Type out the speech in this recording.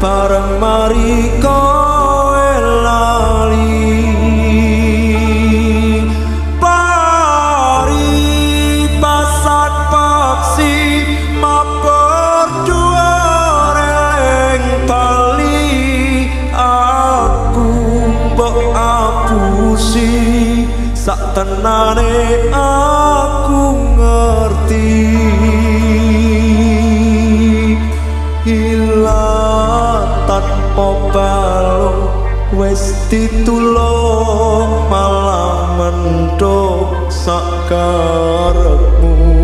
Bareng mari kowe lali. Pari pasan paksi mabur dhuwur eling bali. Aku mbok apusi, sak tenane aku ngerti. Ilang tanpa balung wis ditulung, malah mendung sak karepmu.